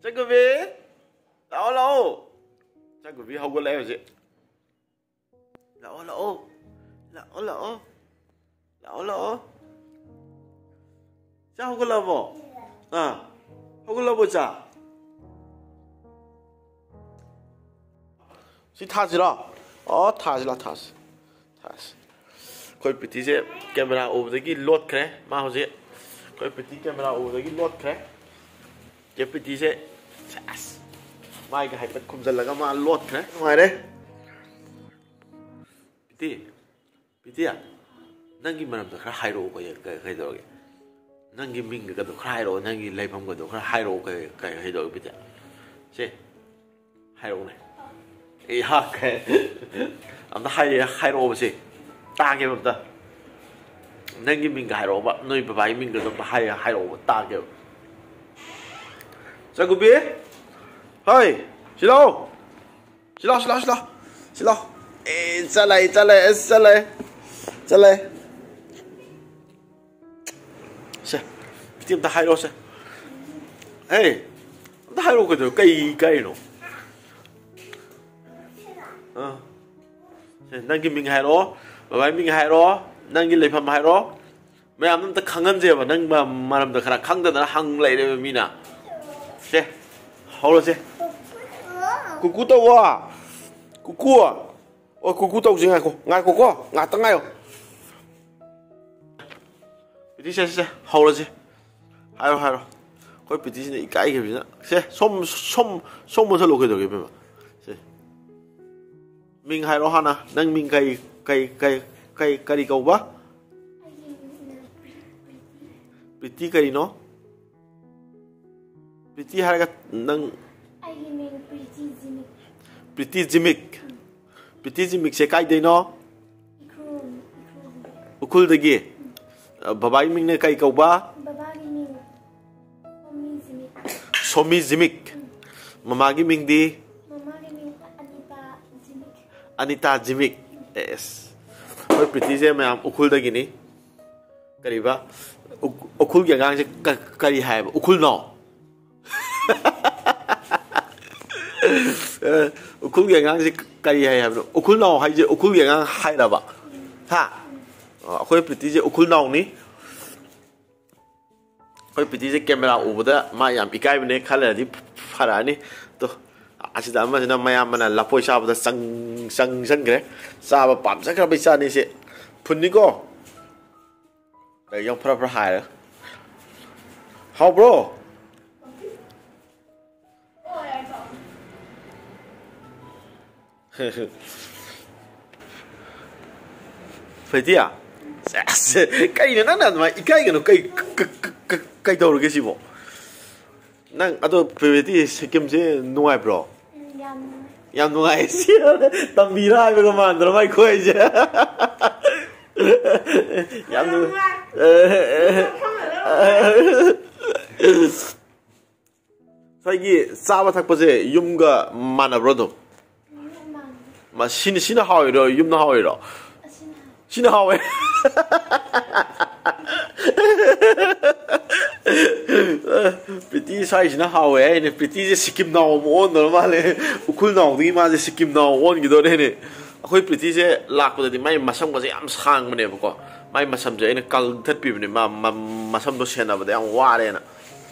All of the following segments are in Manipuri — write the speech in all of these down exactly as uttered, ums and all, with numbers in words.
ꯆꯥꯛꯀꯨꯕꯤ, ꯂꯥꯛꯑꯣ, ꯂꯥꯛꯑꯣ꯫ ꯆꯥꯛꯀꯨꯕꯤ ꯍꯧꯒꯠꯂꯛꯑꯦ ꯍꯧꯖꯤꯛ꯫ ꯂꯥꯛꯑꯣ, ꯂꯥꯛꯑꯣ꯫ ꯂꯥꯛꯑꯣ, ꯂꯥꯛꯑꯣ꯫ ꯂꯥꯛꯑꯣ, ꯂꯥꯛꯑꯣ꯫ ꯆꯥ ꯍꯧꯒꯠꯂꯕꯣ? ꯑꯥ꯫ ꯍꯧꯒꯠꯂꯕꯣ ꯆꯥ? ꯁꯤ ꯊꯥꯁꯤꯔꯣ? ꯑꯣ, ꯊꯥꯁꯤ ꯂꯥꯎ, ꯊꯥꯁꯤ꯫ ꯊꯥꯁꯤ꯫ ꯑꯩꯈꯣꯏ ꯄ꯭ꯔꯤꯇꯤꯁꯦ ꯀꯦꯃꯦꯔꯥ ꯎꯕꯗꯒꯤ ꯂꯣꯠꯈ꯭ꯔꯦ꯫ ꯃꯥ ꯍꯧꯖꯤꯛ ꯑꯩꯈꯣꯏ ꯄ꯭ꯔꯤꯇꯤ ꯀꯦꯃꯦꯔꯥ ꯎꯕꯗꯒꯤ ꯂꯣꯠꯈ꯭ꯔꯦ꯫ ꯆꯦ ꯄ꯭ꯔꯤꯇꯤꯁꯦ, ꯁꯦꯁ, ꯃꯥꯏꯒ ꯍꯥꯏꯐꯦꯠ ꯈꯨꯝꯖꯤꯜꯂꯒ ꯃꯥ ꯂꯣꯠꯈ꯭ꯔꯦ꯫ ꯅꯨꯡꯉꯥꯏꯔꯦ꯫ ꯄ꯭ꯔꯤꯇꯤ, ꯄ꯭ꯔꯤꯇꯤ, ꯅꯪꯒꯤ ꯃꯔꯝꯗ ꯈꯔ ꯍꯥꯏꯔꯛꯑꯣ꯫ ꯀꯩ-, ꯀꯩ-, ꯀꯩꯗꯧꯔꯒꯦ? ꯅꯪꯒꯤ ꯃꯤꯡꯒꯗꯣ ꯈꯔ ꯍꯥꯏꯔꯛꯑꯣ, ꯅꯪꯒꯤ ꯂꯩꯐꯝꯒꯗꯣ ꯈꯔ ꯍꯥꯏꯔꯛꯑꯣ꯫ ꯀꯩ-, ꯀꯩ-, ꯀꯩꯗꯧꯔꯒꯦ, ꯄ꯭ꯔꯤꯇꯤ? ꯁꯦ, ꯍꯥꯏꯔꯛꯎꯅꯦ꯫ ꯑꯦ, ꯍꯥ, ꯀꯩ-, ꯑꯝꯇ ꯍꯥꯏꯔꯦ, ꯍꯥꯏꯔꯛꯑꯣꯕ ꯁꯦ꯫ ꯇꯥꯒꯦꯕ ꯑꯝꯇ꯫ ꯅꯪꯒꯤ ꯃꯤꯡꯒ ꯍꯥꯏꯔꯛꯑꯣꯕ, ꯅꯣꯏ ꯕꯕꯥꯒꯤ ꯃꯤꯡꯒꯗꯣ ꯑꯝꯇ ꯍꯥꯏ-, ꯍꯥꯏꯔꯛꯑꯣꯕ, ꯇꯥꯒꯦꯕ꯫ ꯆꯥꯛꯀꯨꯕꯤ? ꯍꯣꯏ, ꯁꯤ ꯂꯥꯎ꯫ ꯁꯤ ꯂꯥꯎ, ꯁꯤ ꯂꯥꯎ, ꯁꯤ ꯂꯥꯎ꯫ ꯁꯤ ꯂꯥꯎ꯫ ꯑꯦ, ꯆꯠꯂꯦ, ꯆꯠꯂꯦ, ꯑꯁ, ꯆꯠꯂꯦ꯫ ꯆꯠꯂꯦ꯫ ꯁꯦ, ꯄ꯭ꯔꯤꯇꯤ, ꯑꯝꯇ ꯍꯥꯏꯔꯛꯑꯣꯁꯦ꯫ ꯑꯦ, ꯑꯝꯇ ꯍꯥꯏꯔꯛꯑꯣ ꯀꯩꯗꯧꯔꯦ? ꯀꯩ ꯏꯀꯥꯏꯔꯤꯅꯣ? ꯑꯥ꯫ ꯁꯦ, ꯅꯪꯒꯤ ꯃꯤꯡ ꯍꯥꯏꯔꯛꯑꯣ, ꯕꯕꯥꯒꯤ ꯃꯤꯡ ꯍꯥꯏꯔꯛꯑꯣ, ꯅꯪꯒꯤ ꯂꯩꯐꯝ ꯍꯥꯏꯔꯛꯑꯣ꯫ ꯃꯌꯥꯝꯗ ꯑꯝꯇ ꯈꯪꯍꯟꯁꯦꯕ, ꯅꯪ ꯃ-, ꯃꯔꯝꯗ ꯈꯔ ꯈꯪꯗꯗꯅ ꯍꯪ ꯂꯩꯔꯦꯕ ꯃꯤꯅ꯫ ꯁꯦ, ꯍꯧꯔꯁꯦ꯫ ꯀꯨꯀꯨ ꯇꯧꯋꯣ꯫ ꯀꯨꯀꯨ꯫ ꯑꯣ, ꯀꯨꯀꯨ ꯇꯧꯁꯤ, ꯉꯥꯏꯈꯣ, ꯉꯥꯏꯈꯣꯀꯣ, ꯉꯥꯛꯇꯪ ꯉꯥꯏꯌꯣ꯫ ꯄ꯭ꯔꯤꯇꯤ, ꯁꯦ, ꯁꯦ, ꯁꯦ, ꯍꯧꯔꯁꯦ꯫ ꯍꯥꯏꯔꯣ, ꯍꯥꯏꯔꯣ꯫ ꯑꯩꯈꯣꯏ ꯄ꯭ꯔꯤꯇꯤꯁꯤꯅ ꯏꯀꯥꯏꯈꯤꯕꯁꯤꯅ꯫ ꯁꯦ, ꯁꯣꯝ, ꯁꯣꯝ, ꯁꯣꯝ ꯃꯨꯠꯊꯠꯂꯣ ꯀꯩꯗꯧꯒꯦ, ꯏꯕꯦꯝꯃ? ꯁꯦ꯫ ꯃꯤꯡ ꯍꯥꯏꯔꯣ ꯍꯥꯟꯅ꯫ ꯅꯪ ꯃꯤꯡ ꯀꯔꯤ, ꯀꯔꯤ, ꯀꯔꯤ, ꯀꯔꯤ, ꯀꯔꯤ ꯀꯧꯕ? ꯑꯩꯒꯤ ꯃꯤꯡꯅ ꯄ꯭ꯔꯤ-, ꯄ꯭ꯔꯤꯇꯤ꯫ ꯄ꯭ꯔꯤꯇꯤ ꯀꯔꯤꯅꯣ? ꯄ꯭ꯔꯤꯇꯤ ꯍꯥꯏꯔꯒ ꯅꯪ ꯑꯩꯒꯤ ꯃꯤꯡ ꯄ꯭ꯔꯤꯇꯤ ꯖꯤꯃꯤꯛ꯫ ꯄ꯭ꯔꯤꯇꯤ ꯖꯤꯃꯤꯛ꯫ ꯎꯝ꯫ ꯄ꯭ꯔꯤꯇꯤ ꯖꯤꯃꯤꯛꯁꯦ ꯀꯥꯏꯗꯩꯅꯣ? ꯏꯈ꯭ꯔꯨꯜ, ꯏꯈ꯭ꯔꯨꯜꯗꯒꯤ꯫ ꯎꯈ꯭ꯔꯨꯜꯗꯒꯤ? ꯎꯝ꯫ ꯑ, ꯕꯕꯥꯒꯤ ꯃꯤꯡꯅ ꯀꯩ ꯀꯧꯕ? ꯕꯕꯥꯒꯤ ꯃꯤꯡ ꯁꯣꯃꯤ ꯖꯤꯃꯤꯛ꯫ ꯁꯣꯃꯤ ꯖꯤꯃꯤꯛ꯫ ꯎꯝ꯫ ꯃꯃꯥꯒꯤ ꯃꯤꯡꯗꯤ? ꯃꯃꯥꯒꯤ ꯃꯤꯡ ꯑꯅꯤꯇꯥ ꯖꯤꯃꯤꯛ꯫ ꯑꯅꯤꯇꯥ ꯖꯤꯃꯤꯛ꯫ ꯎꯝ꯫ ꯑꯦꯁ꯫ ꯑꯩꯈꯣꯏ ꯄ꯭ꯔꯤꯇꯤꯁꯦ ꯃꯌꯥꯝ ꯎꯈ꯭ꯔꯨꯜꯗꯒꯤꯅꯤ꯫ ꯀꯔꯤꯕ? ꯎ-, ꯎꯈ꯭ꯔꯨꯜꯒꯤ ꯑꯉꯥꯡꯁꯦ ꯀ-, ꯀꯔꯤ ꯍꯥꯏꯌꯦꯕ? ꯎꯈ꯭ꯔꯨꯜꯅꯣ? ꯑ, ꯎꯈ꯭ꯔꯨꯜꯒꯤ ꯑꯉꯥꯡꯁꯦ ꯀꯔꯤ ꯍꯥꯏ ꯍꯥꯏꯕꯅꯣ? ꯎꯈ꯭ꯔꯨꯜ ꯅꯥꯎ ꯍꯥꯏꯁꯦ ꯎꯈ꯭ꯔꯨꯜꯒꯤ ꯑꯉꯥꯡ ꯍꯥꯏꯔꯕ? ꯍꯥ? ꯑ, ꯑꯩꯈꯣꯏ ꯄ꯭ꯔꯤꯇꯤꯁꯦ ꯎꯈ꯭ꯔꯨꯜ ꯅꯥꯎꯅꯤ꯫ ꯑꯩꯈꯣꯏ ꯄ꯭ꯔꯤꯇꯤꯁꯦ ꯀꯦꯃꯦꯔꯥ ꯎꯕꯗ ꯃꯥ ꯌꯥꯝ ꯏꯀꯥꯏꯕꯅꯦ, ꯈꯜꯂꯗꯤ ꯐꯔꯛꯑꯅꯤ꯫ ꯇꯣ, ꯑꯁꯤꯗ ꯑꯃꯁꯤꯅ ꯃꯌꯥꯝꯕꯅ ꯂꯐꯣꯏ ꯆꯥꯕꯗ ꯆꯪ-, ꯆꯪꯁꯟꯈ꯭ꯔꯦ꯫ ꯆꯥꯕ ꯄꯥꯝꯖꯈ꯭ꯔꯕ ꯏꯆꯥꯅꯤꯁꯦ꯫ ꯐꯨꯟꯅꯤꯀꯣ꯫ ꯀꯩ ꯌꯥꯝ ꯐꯔ ꯐꯔ ꯍꯥꯏꯔꯦ꯫ ꯍꯥꯎꯕ꯭ꯔꯣ? ꯐꯩꯇꯤꯌꯥ? ꯁꯦꯁ, ꯀꯩꯅꯣ ꯅꯪꯅ ꯑꯗꯨꯃꯥꯏꯅ ꯏꯀꯥꯏꯒꯅꯨ? ꯀꯩ, ꯀ-, ꯀ-, ꯀ-, ꯀꯩꯗꯧꯔꯒꯦ ꯁꯤꯕꯣ? ꯅꯪ ꯑꯗꯣ ꯐꯦꯕꯦꯇꯤ ꯁꯤꯛꯀꯤꯝꯁꯦ ꯅꯨꯡꯉꯥꯏꯕ꯭ꯔꯣ? ꯎꯝ, ꯌꯥꯝ ꯅꯨꯡꯉꯥꯏ꯫ ꯌꯥꯝ ꯅꯨꯡꯉꯥꯏ꯫ ꯁꯤ ꯇꯝꯕꯤꯔ ꯍꯥꯏꯕꯒ ꯃꯥꯟꯗ꯭ꯔꯣ ꯃꯥꯏ ꯈꯨꯍꯩꯁꯦ? ꯌꯥꯝ ꯅꯨꯡꯉꯥꯏ꯫ ꯉꯁꯥꯏꯒꯤ ꯆꯥꯕ ꯊꯛꯄꯁꯦ ꯌꯨꯝꯒ ꯃꯥꯟꯅꯕ꯭ꯔꯣ ꯑꯗꯨꯝ? ꯃꯥꯟꯅꯩ꯫ ꯃꯥ-, ꯁꯤꯅ, ꯁꯤꯅ ꯍꯥꯎꯔꯤꯔꯣ, ꯌꯨꯝꯅ ꯍꯥꯎꯔꯤꯔꯣ? ꯑꯁꯤꯅ ꯍꯥꯎꯋꯦ꯫ ꯁꯤꯅ ꯍꯥꯎꯋꯦ꯫ ꯄ꯭ꯔꯤꯇꯤ ꯁ꯭ꯋꯥꯏꯁꯤꯅ ꯍꯥꯎꯋꯦ ꯍꯥꯏꯅꯦ꯫ ꯄ꯭ꯔꯤꯇꯤꯁꯦ ꯁꯤꯛꯀꯤꯝ ꯅꯥꯎ ꯑꯃ ꯑꯣꯟꯗꯧꯔ ꯃꯥꯜꯂꯦ꯫ ꯎꯈ꯭ꯔꯨꯜ ꯅꯥꯎꯗꯒꯤ ꯃꯥꯁꯦ ꯁꯤꯛꯀꯤꯝ ꯅꯥꯎ ꯑꯣꯟꯈꯤꯗꯧꯔꯦꯅꯦ꯫ ꯑꯩꯈꯣꯏ ꯄ꯭ꯔꯤꯇꯤꯁꯦ ꯂꯥꯛꯄꯗꯗꯤ ꯃꯥꯏ ꯃꯁꯝꯒꯁꯦ ꯌꯥꯝ ꯁꯥꯡꯕꯅꯦꯕꯀꯣ꯫ ꯃꯥꯏ ꯃꯁꯝꯁꯦ ꯑꯩꯅ ꯀꯛꯊꯠꯄꯤꯕꯅꯦ꯫ ꯃꯥ ꯃ-, ꯃꯁꯝꯗꯣ ꯁꯦꯟꯅꯕꯗ ꯌꯥꯝ ꯋꯥꯔꯦꯅ꯫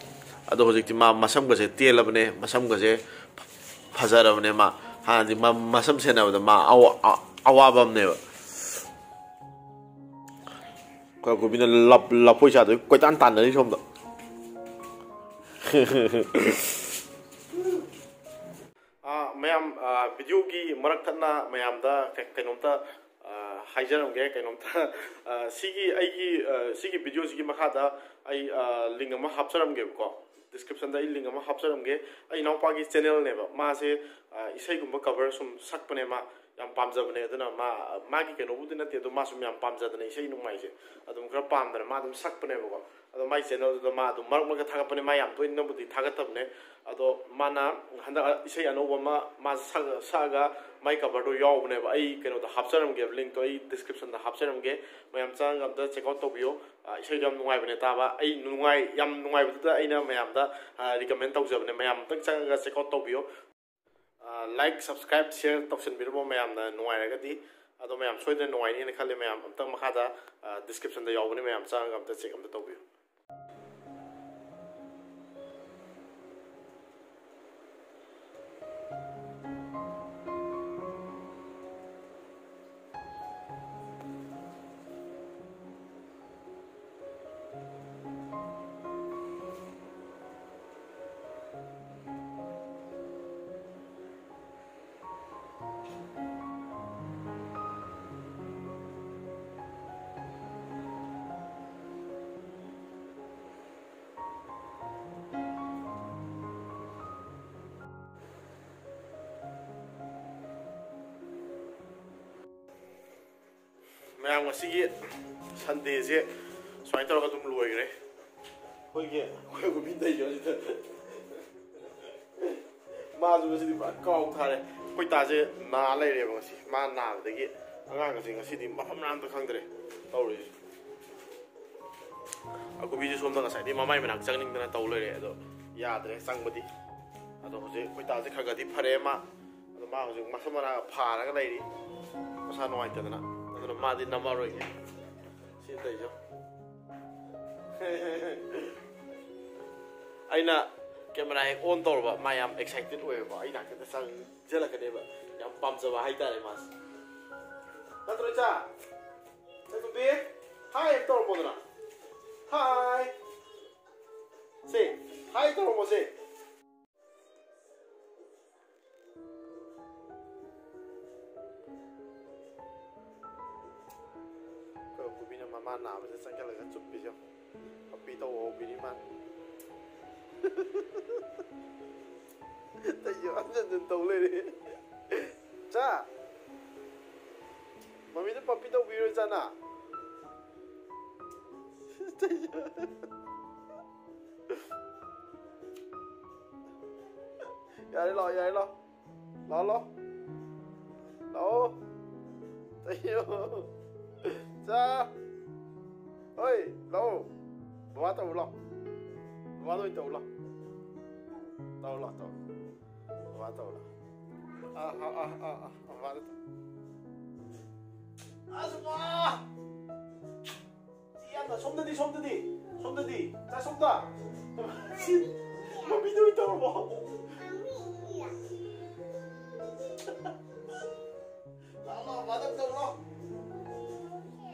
ꯑꯗꯣ ꯍꯧꯖꯤꯛꯇꯤ ꯃꯥ ꯃꯁꯝꯒꯁꯦ ꯇꯦꯜꯂꯕꯅꯦ, ꯃꯁꯝꯒꯁꯦ ꯐꯖꯔꯕꯅꯦ ꯃꯥ꯫ ꯍꯥꯟꯅꯗꯤ ꯃ-, ꯃꯁꯝ ꯁꯦꯟꯅꯕꯗ ꯃꯥ ꯑꯋꯥ-, ꯑ-, ꯑꯋꯥꯕ ꯑꯃꯅꯦꯕ꯫ ꯑꯩꯈꯣꯏ ꯑꯀꯣꯏꯕꯤꯅ ꯂꯞ-, ꯂꯐꯣꯏ ꯆꯥꯗꯣꯏ ꯀꯣꯏꯇꯥꯟ ꯇꯥꯟꯅꯔꯤ ꯁꯣꯝꯗ꯫ ꯑꯥ, ꯃꯌꯥꯝ, ꯑꯥ, ꯚꯤꯗꯤꯑꯣꯒꯤ ꯃꯔꯛ ꯊꯠꯅ ꯃꯌꯥꯝꯗ ꯀꯩ-, ꯀꯩꯅꯣꯝꯇ, ꯑꯥ, ꯍꯥꯏꯖꯔꯝꯒꯦ, ꯀꯩꯅꯣꯝꯇ꯫ ꯑꯥ, ꯁꯤꯒꯤ ꯑꯩꯒꯤ, ꯑꯥ, ꯁꯤꯒꯤ ꯚꯤꯗꯤꯑꯣꯁꯤꯒꯤ ꯃꯈꯥꯗ ꯑꯩ, ꯑꯥ, ꯂꯤꯡ ꯑꯃ ꯍꯥꯞꯆꯔꯝꯒꯦꯕꯀꯣ, ꯗꯤꯁꯀ꯭ꯔꯤꯞꯁꯟꯗ ꯑꯩ ꯂꯤꯡ ꯑꯃ ꯍꯥꯞꯆꯔꯝꯒꯦ꯫ ꯑꯩ ꯏꯅꯥꯎꯄꯥꯒꯤ ꯆꯦꯅꯦꯜꯅꯦꯕ꯫ ꯃꯥꯁꯦ, ꯑꯥ, ꯏꯁꯩꯒꯨꯝꯕ ꯀꯚꯔ ꯁꯨꯝ ꯁꯛꯄꯅꯦ꯫ ꯃꯥ ꯌꯥꯝ ꯄꯥꯝꯖꯕꯅꯦ꯫ ꯑꯗꯨꯅ ꯃꯥ, ꯃꯥꯒꯤ ꯀꯩꯅꯣꯕꯨꯗꯤ ꯅꯠꯇꯦ, ꯑꯗꯣ ꯃꯥ ꯁꯨꯝ ꯌꯥꯝ ꯄꯥꯝꯖꯗꯅ ꯏꯁꯩ ꯅꯣꯡꯃꯥꯏꯁꯦ ꯑꯗꯨꯝ ꯈꯔ ꯄꯥꯝꯗꯅ ꯃꯥ ꯑꯗꯨꯝ ꯁꯛꯄꯅꯦꯕꯀꯣ꯫ ꯑꯗꯣ ꯃꯥꯏ ꯆꯦꯅꯦꯜꯗꯨꯗ ꯃꯥ ꯑꯗꯨꯝ ꯃꯔꯛ ꯃꯔꯛꯇ ꯊꯥꯒꯠꯄꯅꯦ, ꯃꯥ ꯌꯥꯝ ꯇꯣꯏꯅꯕꯨꯗꯤ ꯊꯥꯒꯠꯇꯕꯅꯦ꯫ ꯑꯗꯣ ꯃꯥꯅ ꯍꯟꯗꯛ ꯏꯁꯩ ꯑꯅꯧꯕ ꯑꯃ ꯃꯥ ꯁꯛ-, ꯁꯛꯑꯒ ꯃꯥꯏ ꯀꯚꯔꯗꯣ ꯌꯥꯎꯕꯅꯦꯕ꯫ ꯑꯩ ꯀꯩꯅꯣꯗ ꯍꯥꯞꯆꯔꯝꯒꯦꯕ, ꯂꯤꯡꯇꯣ ꯑꯩ ꯗꯤꯁꯀ꯭ꯔꯤꯞꯁꯟꯗ ꯍꯥꯞꯆꯔꯝꯒꯦ, ꯃꯌꯥꯝ ꯆꯪꯉꯒ ꯑꯝꯇ ꯆꯦꯛ ꯑꯥꯎꯠ ꯇꯧꯕꯤꯌꯣ꯫ ꯑ, ꯏꯁꯩꯗꯣ ꯌꯥꯝ ꯅꯨꯡꯉꯥꯏꯕꯅꯦ ꯇꯥꯕ꯫ ꯑꯩ ꯅꯨꯡꯉꯥꯏ-, ꯌꯥꯝ ꯅꯨꯡꯉꯥꯏꯕꯗꯨꯗ ꯑꯩꯅ ꯃꯌꯥꯝꯗ, ꯑ, ꯔꯤꯀꯃꯦꯟ ꯇꯧꯖꯕꯅꯦ, ꯃꯌꯥꯝ ꯑꯝꯇꯪ ꯆꯪꯉꯒ ꯆꯦꯛ ꯑꯥꯎꯠ ꯇꯧꯕꯤꯌꯣ꯫ Like, subscribe, share ꯇꯧꯁꯟꯕꯤꯔꯝꯃꯣ ꯃꯌꯥꯝꯅ ꯅꯨꯡꯉꯥꯏꯔꯒꯗꯤ꯫ ꯑꯗꯣ ꯃꯌꯥꯝ ꯁꯣꯏꯗꯅ ꯅꯨꯡꯉꯥꯏꯅꯤꯅ ꯈꯜꯂꯤ꯫ ꯃꯌꯥꯝ ꯑꯝꯇꯪ ꯃꯈꯥꯗ descriptionꯗ ꯌꯥꯎꯕꯅꯤ, ꯃꯌꯥꯝ ꯆꯪꯉꯒ ꯑꯝꯇ check ꯑꯝꯇ ꯇꯧꯕꯤꯌꯨ꯫ ꯃꯌꯥꯝ, ꯉꯁꯤꯒꯤ Sundayꯁꯦ ꯁꯨꯃꯥꯏꯅ ꯇꯧꯔꯒ ꯑꯗꯨꯝ ꯂꯣꯏꯈ꯭ꯔꯦ꯫ ꯑꯩꯈꯣꯏꯒꯤ ꯑꯩꯈꯣꯏ ꯒꯨꯕꯤꯟꯗꯩꯁꯨ ꯑꯁꯤꯗ ꯃꯥꯁꯨ ꯉꯁꯤꯗꯤ ꯄꯨꯔꯥ ꯀꯥꯎ ꯊꯥꯔꯦ꯫ ꯑꯩꯈꯣꯏ ꯇꯥꯁꯦ ꯅꯥ ꯂꯩꯔꯦꯕ ꯉꯁꯤ꯫ ꯃꯥ ꯅꯥꯕꯗꯒꯤ ꯑꯉꯥꯡ ꯑꯁꯤ ꯉꯁꯤꯗꯤ ꯃꯐꯝ ꯃꯔꯥꯡ ꯑꯝꯇ ꯈꯪꯗ꯭ꯔꯦ ꯇꯧꯔꯤꯁꯦ꯫ ꯑꯀꯨꯕꯤꯁꯦ ꯁꯣꯝꯗ ꯉꯁꯥꯏꯗꯤ ꯃꯃꯥꯏ ꯃꯅꯥꯛ ꯆꯪꯅꯤꯡꯗꯅ ꯇꯧ ꯂꯩꯔꯦ, ꯑꯗꯣ ꯌꯥꯗ꯭ꯔꯦ ꯆꯪꯕꯗꯤ꯫ ꯑꯗꯣ ꯍꯧꯖꯤꯛ ꯑꯩꯈꯣꯏ ꯇꯥꯁꯦ ꯈꯔ ꯈꯔꯗꯤ ꯐꯔꯦ ꯃꯥ꯫ ꯑꯗꯣ ꯃꯥ ꯍꯧꯖꯤꯛ ꯃꯁꯝ ꯃꯅꯥ ꯐꯥꯔꯒ ꯂꯩꯔꯤ, ꯃꯁꯥ ꯅꯨꯡꯉꯥꯏꯇꯗꯅ꯫ ꯑꯗꯨꯅ ꯃꯥꯗꯤ ꯅꯝꯃꯔꯣꯏꯒꯦ꯫ ꯁꯤ ꯇꯧꯔꯤꯁꯦ꯫ ꯑꯩꯅ camera ꯍꯦꯛ on ꯇꯧꯔꯕ ꯃꯥ ꯌꯥꯝ excited ꯑꯣꯏꯌꯦꯕꯀꯣ꯫ ꯑꯩ ꯅꯥꯛꯇ ꯆꯪꯁꯤꯜꯂꯛꯀꯅꯦꯕ꯫ ꯌꯥꯝ ꯄꯥꯝꯖꯕ ꯍꯥꯏꯇꯥꯔꯦ ꯃꯥꯁꯦ꯫ ꯅꯠꯇ꯭ꯔꯣ ꯏꯆꯥ? ꯏꯆꯥꯇꯣꯝꯕꯤ, hi ꯑꯝ ꯇꯧꯔꯝꯃꯣꯗꯅ꯫ Hi꯫ ꯁꯦ, hi ꯇꯧꯔꯝꯃꯣ ꯁꯦ꯫ ꯑꯩꯈꯣꯏ ꯀꯨꯕꯤꯅ ꯃꯃꯥ ꯅꯥꯕꯁꯦ ꯆꯪꯁꯤꯜꯂꯒ ꯆꯨꯞꯄꯤꯁꯦ ꯌꯦꯡꯉꯣ꯫ ꯄꯞꯄꯤ ꯇꯧꯕ ꯍꯧꯕꯤꯅꯤ ꯃꯥ꯫ ꯇꯩꯁꯨ ꯍꯟꯖꯟ ꯍꯟꯖꯟ ꯇꯧ ꯂꯩꯔꯦ꯫ ꯆꯥ꯫ ꯃꯃꯤꯗ ꯄꯞꯄꯤ ꯇꯧꯕꯤꯔꯣ ꯏꯆꯥꯅ꯫ ꯇꯩꯁꯨ꯫ ꯌꯥꯔꯦ ꯂꯥꯛꯑꯣ, ꯌꯥꯔꯦ ꯂꯥꯛꯑꯣ꯫ ꯂꯥꯛꯑꯣ, ꯂꯥꯛꯑꯣ꯫ ꯂꯥꯛꯑꯣ꯫ ꯇꯩꯌꯣ꯫ ꯆꯥ꯫ ꯍꯣꯏ, ꯂꯥꯛꯑꯣ꯫ ꯕꯕꯥ ꯇꯧꯔꯨ ꯂꯥꯛꯑꯣ꯫ ꯕꯕꯥꯗ ꯑꯣꯏꯅ ꯇꯧꯔꯨ ꯂꯥꯛꯑꯣ꯫ ꯇꯧꯔꯨ ꯂꯥꯛꯑꯣ, ꯇꯧꯔꯨ꯫ ꯕꯕꯥ ꯇꯧꯔꯨ ꯂꯥꯛꯑꯣ꯫ ꯑꯥ, ꯑꯥ, ꯑꯥ, ꯑꯥ, ꯑꯥ, ꯃꯥꯅ ꯑꯁ, ꯃꯥ! ꯁꯤ ꯌꯥꯝꯅ ꯁꯣꯝꯗꯗꯤ, ꯁꯣꯝꯗꯗꯤ, ꯁꯣꯝꯗꯗꯤ, ꯆꯥ ꯁꯣꯝꯗ꯫ ꯁꯤ ꯃꯃꯤꯗꯣ ꯑꯣꯏ ꯇꯧꯔꯕꯣ? ꯂꯥꯛꯑꯣ, ꯂꯥꯛꯑꯣ, ꯃꯥꯗꯪ ꯇꯧꯔꯣ꯫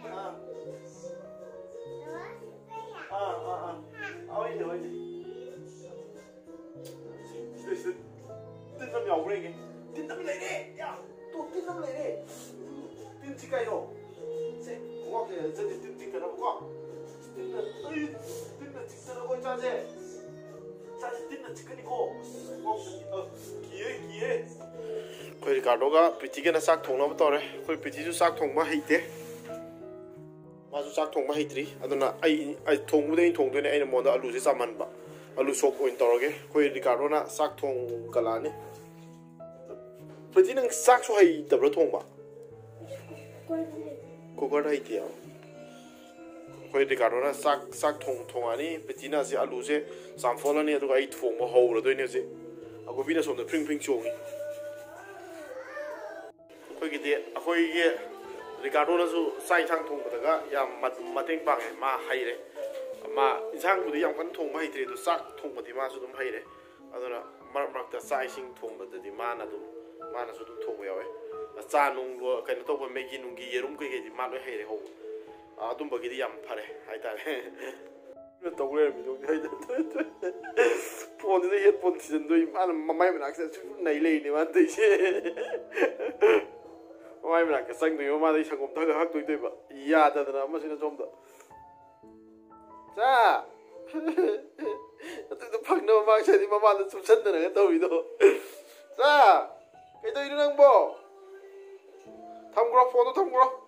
ꯑꯥ꯫ ꯑꯥ, ꯑꯥ, ꯑꯥ꯫ ꯍꯣꯏꯅꯦ, ꯍꯣꯏꯅꯦ꯫ ꯁꯤꯗꯩꯁꯤꯗ ꯇꯤꯟ ꯑꯃ ꯌꯥꯎꯕ꯭ꯔꯥ ꯌꯦꯡꯒꯦ꯫ ꯇꯤꯟ ꯑꯃ ꯂꯩꯔꯦ! ꯌꯥ! ꯇꯨ, ꯇꯤꯟ ꯑꯃ ꯂꯩꯔꯦ! ꯇꯤꯟꯁꯤ ꯀꯩꯅꯣ? ꯁꯦ, ꯈꯣꯡꯒ꯭ꯔꯥꯎꯁꯦ ꯆꯠꯁꯦ, ꯇꯤꯟ ꯆꯤꯛꯇꯅꯕꯀꯣ꯫ ꯇꯤꯟꯅ, ꯑꯩ, ꯇꯤꯟꯅ ꯆꯤꯛꯇꯅꯀꯣ ꯏꯆꯥꯁꯦ꯫ ꯏꯆꯥꯁꯦ ꯇꯤꯟꯅ ꯆꯤꯛꯀꯅꯤꯀꯣ꯫ ꯑꯁ, ꯈꯣꯡꯒ꯭ꯔꯥꯎꯁꯦ, ꯑ, ꯀꯤꯌꯦ, ꯀꯤꯌꯦ꯫ ꯑꯩꯈꯣꯏ ꯔꯤꯀꯥꯔꯗꯣꯒ ꯄ꯭ꯔꯤꯇꯤꯒꯅ ꯆꯥꯛ ꯊꯣꯡꯅꯕ ꯇꯧꯔꯦ꯫ ꯑꯩꯈꯣꯏ ꯄ꯭ꯔꯤꯇꯤꯁꯨ ꯆꯥꯛ ꯊꯣꯡꯕ ꯍꯩꯇꯦ꯫ ꯃꯥꯁꯨ ꯆꯥꯛ ꯊꯣꯡꯕ ꯍꯩꯇ꯭ꯔꯤ꯫ ꯑꯗꯨꯅ ꯑꯩ, ꯑꯩ ꯊꯣꯡꯕꯗꯤ ꯑꯩꯅ ꯊꯣꯡꯗꯣꯏꯅꯦ꯫ ꯑꯩꯅ ꯃꯉꯣꯟꯗ ꯑꯂꯨꯁꯦ ꯆꯥꯝꯍꯟꯕ꯫ ꯑꯂꯨ ꯁꯣꯛ ꯑꯣꯏꯅ ꯇꯧꯔꯒꯦ꯫ ꯑꯩꯈꯣꯏ ꯔꯤꯀꯥꯔꯗꯣꯅ ꯆꯥꯛ ꯊꯣꯡꯒꯠꯂꯛꯑꯅꯤ꯫ ꯄ꯭ꯔꯤꯇꯤ, ꯅꯪ ꯆꯥꯛꯁꯨ ꯍꯩꯇꯕ꯭ꯔꯥ ꯊꯣꯡꯕ? ꯀꯨꯀꯔꯗ ꯍꯩꯇꯦ꯫ ꯑꯩꯈꯣꯏ ꯔꯤꯀꯥꯔꯗꯣꯅ ꯆꯥꯛ, ꯆꯥꯛ ꯊꯣꯡ-, ꯊꯣꯡꯉꯛꯑꯅꯤ꯫ ꯄ꯭ꯔꯤꯇꯤꯅ ꯑꯁꯤ ꯑꯂꯨꯁꯦ ꯆꯥꯝꯊꯣꯛꯍꯜꯂꯅꯤ, ꯑꯗꯨꯒ ꯑꯩ ꯊꯣꯡꯕ ꯍꯧꯔꯗꯣꯏꯅꯦ ꯍꯧꯖꯤꯛ꯫ ꯑꯀꯨꯞꯄꯤꯅ ꯁꯣꯝꯗ ꯐ꯭ꯔꯤꯡ ꯐ꯭ꯔꯤꯡ ꯆꯣꯡꯉꯤ꯫ ꯑꯩꯈꯣꯏꯒꯤꯗꯤ, ꯑꯩꯈꯣꯏꯒꯤ ꯔꯤꯀꯥꯔꯗꯣꯅꯁꯨ ꯆꯥꯛ ꯏꯟꯁꯥꯡ ꯊꯣꯡꯕꯗꯒ ꯌꯥꯝ ꯃ-, ꯃꯇꯦꯡ ꯄꯥꯡꯉꯦ꯫ ꯃꯥ ꯍꯩꯔꯦ꯫ ꯃꯥ ꯏꯟꯁꯥꯡꯕꯨꯗꯤ ꯌꯥꯝ ꯀꯟꯅ ꯊꯣꯡꯕ ꯍꯩꯇ꯭ꯔꯦ, ꯑꯗꯣ ꯆꯥꯛ ꯊꯣꯡꯕꯗꯤ ꯃꯥꯁꯨ ꯑꯗꯨꯝ ꯍꯩꯔꯦ꯫ ꯑꯗꯨꯅ ꯃꯔꯛ ꯃꯔꯛꯇ ꯆꯥꯛ ꯏꯁꯤꯡ ꯊꯣꯡꯕꯗꯗꯤ ꯃꯥꯅ ꯑꯗꯨꯝ, ꯃꯥꯅꯁꯨ ꯑꯗꯨꯝ ꯊꯣꯡꯕ ꯌꯥꯎꯋꯦ꯫ ꯆꯥ ꯅꯨꯡ ꯂꯣ-, ꯀꯩꯅꯣ ꯇꯧꯕ, ꯃꯦꯒꯤ ꯅꯨꯡꯒꯤ, ꯌꯦꯔꯨꯝ ꯀꯩꯀꯩꯗꯤ ꯃꯥ ꯂꯣꯏ ꯍꯩꯔꯦ ꯍꯧꯕ꯫ ꯑꯗꯨꯝꯕꯒꯤꯗꯤ ꯌꯥꯝ ꯐꯔꯦ ꯍꯥꯏꯇꯥꯔꯦ꯫ ꯇꯧ ꯂꯩꯔꯝꯃꯤꯗꯣ ꯍꯥꯏꯗꯅ꯫ ꯐꯣꯟꯗꯨꯗ ꯍꯦꯠꯐꯣꯟ ꯊꯤꯖꯤꯟꯗꯣꯏ, ꯃꯥꯅ ꯃꯃꯥꯏ ꯃꯅꯥꯛꯁꯤꯗ ꯁꯨꯝ ꯅꯩ ꯂꯩꯔꯤꯅꯦ ꯃꯥꯅ ꯇꯧꯔꯤꯁꯦ꯫ ꯃꯃꯥꯏ ꯃꯅꯥꯛꯇ ꯆꯪꯗꯣꯏ, ꯃꯃꯥꯗꯩ ꯁꯪꯒꯣꯝ ꯊꯛꯑꯒ ꯍꯛꯇꯣꯏꯗꯣꯏꯕ꯫ ꯌꯥꯗꯗꯅ ꯑꯃꯁꯤꯅ ꯁꯣꯝꯗ꯫ ꯆꯥ! ꯑꯗꯨꯗ ꯐꯪꯅꯕ ꯃꯥꯛꯁꯗꯤ ꯃꯃꯥꯗ ꯆꯨꯞꯁꯟꯗꯅꯒ ꯇꯧꯔꯤꯗꯣ꯫ ꯆꯥ! ꯀꯩꯗꯧꯔꯤꯅꯣ ꯅꯪꯕꯣ? ꯊꯝꯈ꯭ꯔꯣ, ꯐꯣꯟꯗꯣ ꯊꯝꯈ꯭ꯔꯣ꯫